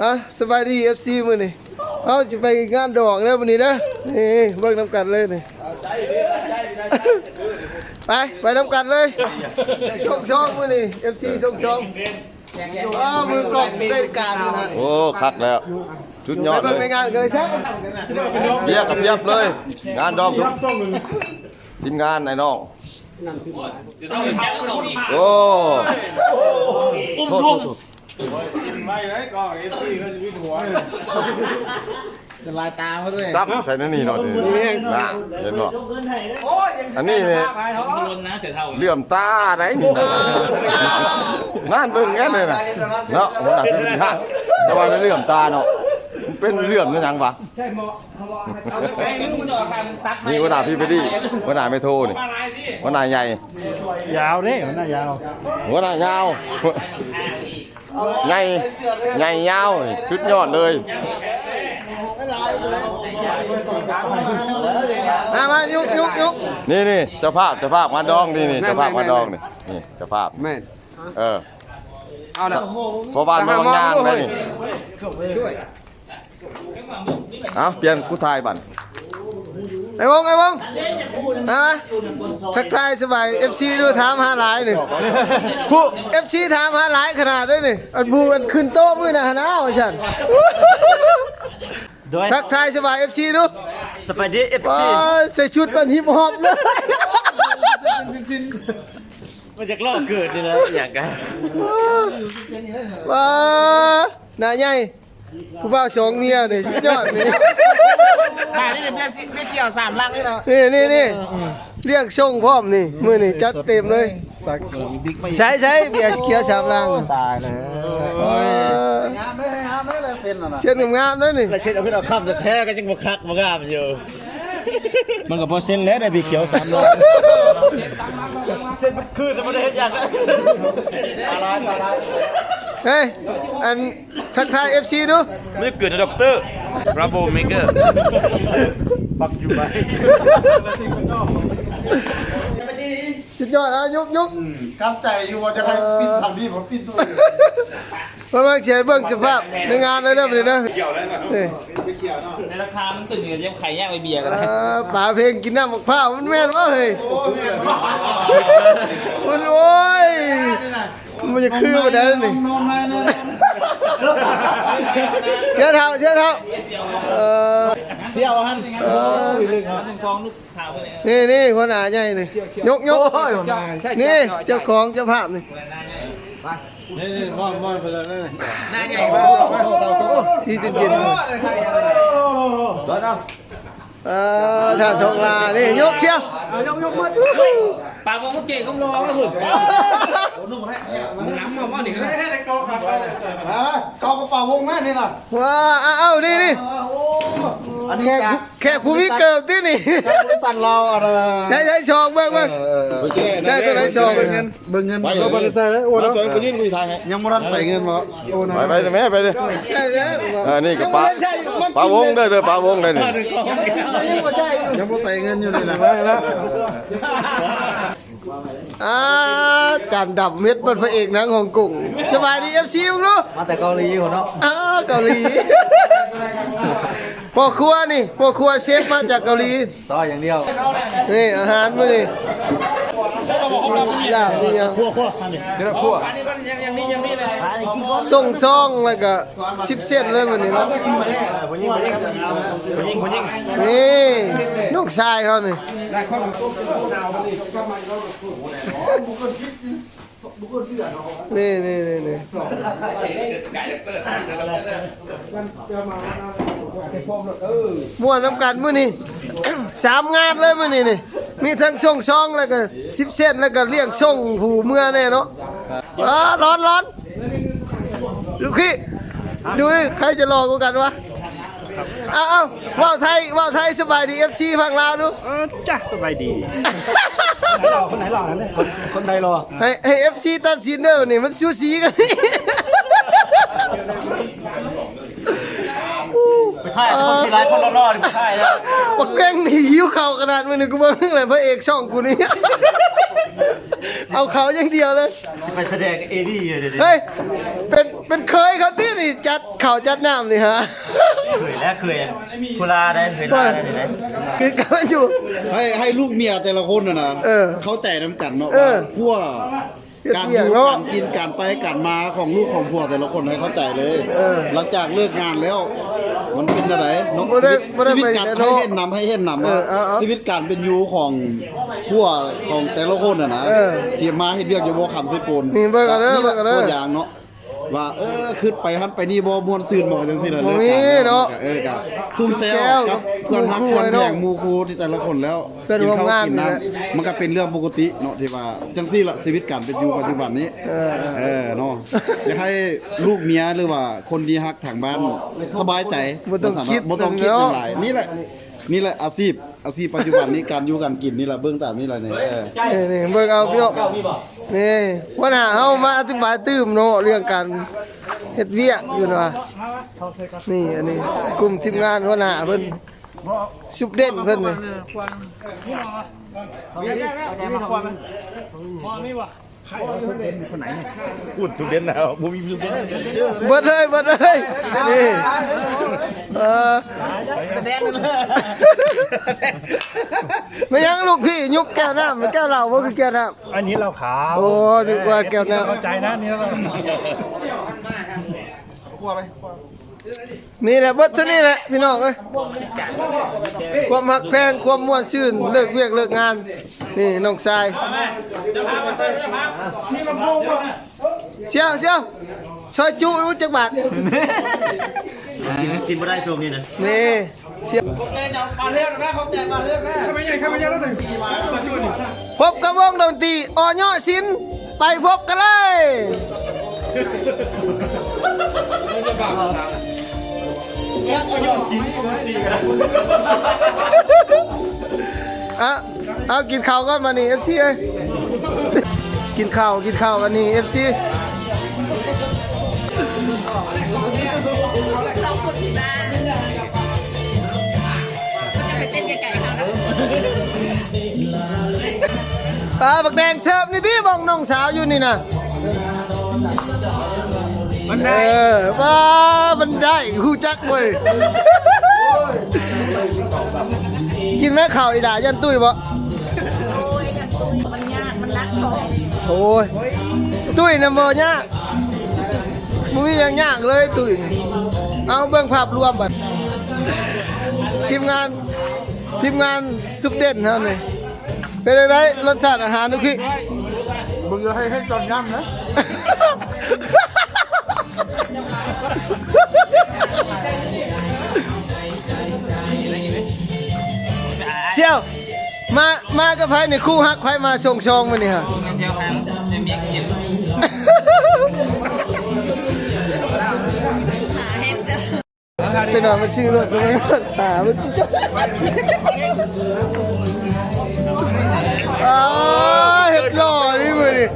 ອ່ະ ສະບາຍດີ ເອັຟຊີ ມື້ນີ້ເຮົາຊິໄປງານດອງເດີມື້ນີ້ເດີ. ນີ້ເບິ່ງນຳກັນເລີຍນີ້ ໄປ ໄປນຳກັນເລີຍ. ຊົງຊ່ອງມື້ນີ້ ເອັຟຊີ ຊົງຊ່ອງ. ອ້າວ ມືກ້ອງໄດ້ການນະ. ໂອ້ ຄັກແລ້ວ ສຸດຍອດເລີຍ. ໄປເບິ່ງໃນງານກັນເລີຍຊະ. ເບຍກັບປຽບເລີຍ ງານດອງ ທີມງານໄອ້ນ້ອງ. ໂອ້ ໂທດ ໂທດ ໂທດ. ໄວ້ໄວ້ກ່ອນ ເອັຟຊີ ເຂົາຊິວິດຫົວ ຈະລາຍຕາມາດ້ວຍ ຈັບໃສ່ໃນນີ້ເນາະ. ນີ້ນະ ເຫັນບໍ່? ອັນນີ້ນີ້ ເຫຼື້ອມຕາໄດ໋ນີ້ນະ. ນັ້ນເບິ່ງແມ່ນເລີຍນະເນາະ ຫົວໜ້າທີມງານ. ແຕ່ວ່າເຫຼື້ອມຕາເນາະ ມັນເປັນເຫຼື້ອມຫຍັງວະ? ນີ້ຫົວໜ້າພີບີດີ ຫົວໜ້າເມໂທນີ້ ຫົວໜ້າໃຫຍ່ ຍາວເດ້ ຫົວໜ້າຍາວ ຫົວໜ້າຍາວ ໃຫຍ່ ໃຫຍ່ຍາວ ສຸດຍອດເລີຍ. ມາ ມາ ຍົກ ຍົກ ຍົກ. ນີ້ ນີ້ ເຈົ້າພາບ ເຈົ້າພາບງານດອງ ນີ້ ນີ້ ເຈົ້າພາບງານດອງ ນີ້ ນີ້ເຈົ້າພາບ ແມ່ນ. ເອີ ເອົາລະ ພໍ່ບ້ານເມືອງວັງຍາງໄດ໋ນີ້. ເອົາ ປ່ຽນຜູ້ຖ່າຍບັດ. ໄອ້ວົງ ໄອ້ວົງ ຮະ ທັກທາຍສະບາຍ ເອັຟຊີ ດູ ຖາມຫາຫຼາຍນີ້. ຜູ້ ເອັຟຊີ ຖາມຫາຫຼາຍຂະໜາດເດ້ນີ້. ອັນຜູ້ອັນຂຶ້ນໂຕະມື້ນັ້ນຫັ້ນນະ ວ່າຊັ້ນ. ໂດຍ ທັກທາຍສະບາຍ ເອັຟຊີ ດູ. ສະບາຍດີ ເອັຟຊີ. ວ້າ ໃສ່ຊຸດປານຮິບຮອບເລີຍ. ມັນຢາກລໍ້ເກີດນີ້ແຫຼະ ອີຫຍັງກະ ວ້າ ໜ້າໃຫຍ່. ຜູ້ບ່າວສອງເມຍນີ້ ສຸດຍອດນີ້. ຖ່າຍນີ້ເມຍຊິ ເມຍຂຽວສາມຫຼັງນີ້ເນາະ. ນີ້ ນີ້ ນີ້ ອືມ ລ້ຽງຊົງພ້ອມນີ້ ມື້ນີ້ຈັດເຕັມເລີຍ. ໃສ່ ໃສ່ເບຍຂຽວສາມຫຼັງ ຕາຍແລ້ວ. ເອີ ງາມເດີ ງາມເດີ ລາຍເຊັນນະ ເຊັນງາມໆເດີນີ້. ລາຍເຊັນເອົາຂຶ້ນເອົາຄຳແທ້ໆ ກໍຍັງບໍ່ຄັກບໍ່ງາມຢູ່. ມັນກໍພໍເຊັນແລ້ວ ໄດ້ເບຍຂຽວສາມຫຼັງ. ເຊັນຄືນບໍ່ໄດ້ເຮັດຫຍັງ. ເຮີ້ຍ ອັນ ທັກທາຍ ເອັຟຊີ ດູ. ມັນເກີດໃນດັອກເຕີ Bravo Maker. Fuck you bye. ສຸດຍອດ ອະ ຍົກ ຍົກ. ອືມ ກຳໃຈຢູ່ວ່າຈະໃຫ້ ເອີ ປິດທາງນີ້ ບໍ່ປິດໂຕ. ເບິ່ງ ຊິໃຫ້ເບິ່ງສະພາບໃນງານເລີຍເດີ ນີ້ເດີ. ນີ້ ໃນລາຄາມັນຂຶ້ນ ຍັງໄຂຍາກໄປເບຍກໍໄດ້. ເອີ ປາເພັງກິນນ້ຳໝາກພ້າວ ມັນແມ່ນບໍ່ເຮີ້ຍ? ໂອ້ ແມ່ນບໍ່? ມັນ ໂອ້ຍ ມັນຈະຄືປານໃດນີ້. ເສືອເທົ້າ ເສືອເທົ້າ ເອີ ສ່ຽວຫັ້ນ. ເອີ ນີ້ ນີ້ ຫົວໜ້າໃຫຍ່ນີ້ ຍົກ ຍົກ. ໂອ້ຍ ນີ້ ເຈົ້າຂອງເຈົ້າພາບນີ້. ນີ້ ນີ້ ມອບ ມອບໄປເລີຍ ໜ້າໃຫຍ່ ສີເຢັນໆ. ເອີ ທ່ານທອງຫຼ້ານີ້ ຍົກຊຽວ. ເອົາ ຍົກ ຍົກໝົດ. ປາກບໍ່ເກັ່ງກໍລອງແລ້ວພຸ້ນ. ນຳມາບໍ່ນີ້ ຮະ ເຂົ້າກະເປົາວົງແມ່ນນີ້ນະ. ວ້າ ເອົາ ນີ້ ນີ້ ອັນນີ້ ແຂກ ແຂກຜູ້ມີເກີບຕິນີ້ ຈາກບໍລິສັດລາວ ອັນ ໃຊ້ ໃຊ້ຊອງເບິ່ງ ເບິ່ງ ເອີ ໃຊ້ຕົວໃດຊອງ. ເບິ່ງເງິນ ໄປເລີຍ ບໍ່ໄດ້ໃສ່ເລີຍ ໂອນ ມາ ເນາະ ຊ່ວຍໄປຍື່ນ ກູຖ່າຍໃຫ້. ຍັງບໍ່ທັນໃສ່ເງິນບໍ່? ໂອນ ໄປ ໄປແມ່ ໄປເລີຍ. ໃສ່ແລ້ວ ເອີ ນີ້ກະປາ ປາວົງເດີ ປາວົງເດີນີ້. ຍັງບໍ່ໃສ່ຢູ່ ຍັງບໍ່ໃສ່ເງິນຢູ່ນີ້ນະ. ອ່າ ຈານດຳເຮັດເປັນພະເອກໜັງຮົງກົງ. ສະບາຍດີ ເອັຟຊີ ເບິ່ງດູ ມາແຕ່ເກົາຫຼີພຸ້ນເນາະ. ອ່າ ເກົາຫຼີ ພໍ່ຄົວນີ້ ພໍ່ຄົວເຊຟມາຈາກເກົາຫຼີ. ຕໍ່ຢ່າງດຽວ. ນີ້ອາຫານມື້ນີ້ ລາບນີ້ຫຍັງ ຄົວ ຄົວ ອັນນີ້ ຄົວ ສົ່ງຊອງ ແລ້ວກະສິບເຊັນເລີຍມື້ນີ້ເນາະ. ຜູ້ຍິງ ຜູ້ຍິງ ຜູ້ຍິງ ຜູ້ຍິງ ນີ້ນ້ອງຊາຍເຮົານີ້. ນີ້ ນີ້ ນີ້ ນີ້ ມ່ວນນຳກັນມື້ນີ້ ສາມງານເລີຍມື້ນີ້ນີ້ ມີທັງສົ່ງຊອງ ແລ້ວກະສິບເຊັນ ແລ້ວກະລ້ຽງສົ່ງຜູ້ເມືອແດ່ເນາະ. ອ່າ ຮ້ອນ ຮ້ອນ ລູກພີ່ ດູນີ້ ໃຜຈະຫຼໍ່ກວ່າກັນວະ? ເອົາ ເວົ້າໄທ ເວົ້າໄທ ສະບາຍດີ ເອັຟຊີ ຝັ່ງລາວດູ. ເອີ ຈ້າ ສະບາຍດີ. ຄົນໃດຫຼໍ່ ຄົນໃດຫຼໍ່ ໃຫ້ ໃຫ້ ເອັຟຊີ ຕັດສິນເດີນີ້ ມັນສູສີກັນ. ໄປຖ່າຍຄົນທີ່ຫຼາຍ ຄົນຫຼໍ່ໆນີ້ໄປຖ່າຍແລ້ວ. ບັກແກງນີ້ຫິວເຂົ້າຂະໜາດ ມື້ນີ້ກູເບິ່ງແລ້ວ ພະເອກຊ່ອງກູນີ້. ເອົາເຂົາຢ່າງດຽວເລີຍ ຊິໄປສະແດງເອດີຢູ່ເດ ເຮີ້ຍ ເປັນ ເປັນເຂີຍເຂົາຕິນີ້ ຈັດເຂົ້າຈັດນ້ຳນີ້ຫາ ເຂີຍແລ້ວ ເຂີຍຜູ້ລາໄດ້ ເຂີຍລາໄດ້ນີ້ ຄືກັນຢູ່ ໃຫ້ ໃຫ້ລູກເມຍແຕ່ລະຄົນຫັ້ນນະ ເອີ ເຂົ້າໃຈນຳກັນເນາະ ເອີ ວ່າຜົວ ການຢູ່ ເຮັດວຽກເນາະ ການກິນ ການໄປການມາຂອງລູກຂອງຜົວແຕ່ລະຄົນໃຫ້ເຂົ້າໃຈເລີຍ ເອີ ຫຼັງຈາກເລີກງານແລ້ວ ມັນເປັນແນວໃດເນາະ ບໍ່ໄດ້ ຊີວິດ ບໍ່ໄດ້ ຊີວິດການ ໄປໃສເນາະ ໃຫ້ເຫັນນຳ ໃຫ້ເຫັນນຳ ເອີ ວ່າ ເອີ ເອີ ຊີວິດການເປັນຢູ່ຂອງຜົວຂອງແຕ່ລະຄົນຫັ້ນນະ ເອີ ທີ່ມາເຮັດວຽກຢູ່ບໍ່ຄຳເຊໂປນ ນີ້ເບິ່ງເອົາເດີ ເບິ່ງເອົາເດີ ຕົວຢ່າງເນາະ ວ່າ ເອີ ຄຶດໄປຫັ້ນໄປນີ້ບໍ່ ມ່ວນຊື່ນບໍ່ ຈັ່ງຊີ້ນະ ບໍ່ມີເນາະ ເອີ ກະຊຸມແຊວກັບເພື່ອນຮັກເພື່ອນແພງ ໝູ່ຄູ່ທີ່ແຕ່ລະຄົນແລ້ວ ເພື່ອນຮ່ວມງານ ກິນເຂົ້າກິນນ້ຳ ມັນກະເປັນເລື່ອງປົກກະຕິເນາະ ທີ່ວ່າຈັ່ງຊີ້ລະ ຊີວິດການເປັນຢູ່ປັດຈຸບັນນີ້ ເອີ ເອີ ເນາະ ຢາກໃຫ້ລູກເມຍ ຫຼືວ່າຄົນທີ່ຮັກທາງບ້ານສະບາຍໃຈ ບໍ່ຕ້ອງຄິດ ບໍ່ຕ້ອງຄິດຫຍັງຫຼາຍ ນີ້ແຫຼະ ນີ້ແຫຼະອາຊີບ ອາຊີບປັດຈຸບັນນີ້ ການຢູ່ການກິນນີ້ລະ ເບິ່ງຕາມນີ້ລະນີ້ ເອີ ນີ້ ນີ້ເບິ່ງເອົາພີ່ນ້ອງ ນີ້ຫົວໜ້າເຮົາມາອະທິບາຍຕື່ມເນາະ ເລື່ອງການເຮັດວຽກຢູ່ນະ ນີ້ ອັນນີ້ກຸ່ມທີມງານຫົວໜ້າເພິ່ນ ຊຸບເດັ່ນເພິ່ນນີ້ ພຸ້ນຊຸບເດັ່ນນະ ບໍ່ມີຊຸບເດັ່ນ ເບິດເລີຍ ເບິດເລີຍ ນີ້ ເອີ ສະແດງເລີຍ ແມ່ນຫຍັງລູກພີ່ ຍຸກແກ້ວນ້ຳ ແກ້ວເຫຼົ້າບໍ່ຄືແກ້ວນ້ຳ ອັນນີ້ເຫຼົ້າຂາວ ໂອ້ ນຶກວ່າແກ້ວນ້ຳ ເຂົ້າໃຈນະ ນີ້ເຫຼົ້າ ນີ້ແຫຼະ ເບິດເທົ່ານີ້ແຫຼະພີ່ນ້ອງເອີຍ ຄວາມຮັກແພງ ຄວາມມ່ວນຊື່ນ ເລີກວຽກເລີກງານ ນີ້ນ້ອງຊາຍ ສ່ຽວ ສ່ຽວ ຊອຍຈຸຈັກບາດ ກິນ ກິນບໍ່ໄດ້ຊ່ວງນີ້ນະ ນີ້ ພບກັບວົງດົນຕີ ອຍະສິນ ໄປພົບກັນເລີຍ ອະ ເອົາ ກິນເຂົ້າກ່ອນບາດນີ້ ເອັຟຊີ ເອີຍ ກິນເຂົ້າ ກິນເຂົ້າບາດນີ້ ເອັຟຊີ ປາບັກແດງເສີບນີ້ຕິ ບ່ອນນ້ອງສາວຢູ່ນີ້ນະ ມັນໄດ້ ເອີ ປາ ມັນໄດ້ ຮູ້ຈັກເວີຍ ກິນແມ່ເຂົ້າອີ່ຫຼ້າ ຢ້ານຕຸ້ຍບໍ່? ໂອ້ຍ ມັນຍາກ ມັນໜັກທ້ອງ ໂອ້ຍ ຕຸ້ຍນະບໍ່ຍາກ ບໍ່ມີຫຍັງຍາກເລີຍຕຸ້ຍ ເອົາເບິ່ງພາບລວມບັດ ທີມງານ ທີມງານສຸກເດັ່ນເຮົານີ້ ເປັນຈັ່ງໃດລົດຊາດອາຫານ ໂອເຄ ເບິ່ງໃຫ້ເຮັດຕອນຍຳນະ ສ່ຽວ ມາ ມາກັບໃຜນີ້ ຄູ່ຮັກໃຜມາສົ່ງຊອງມື້ນີ້ຫະ? ຈັກໜ່ອຍມາຊື້ລົດຕົວນີ້ ຫາມັນຈິ ອາ ເຮັດຫຼໍ່ນີ້ມື້ນີ້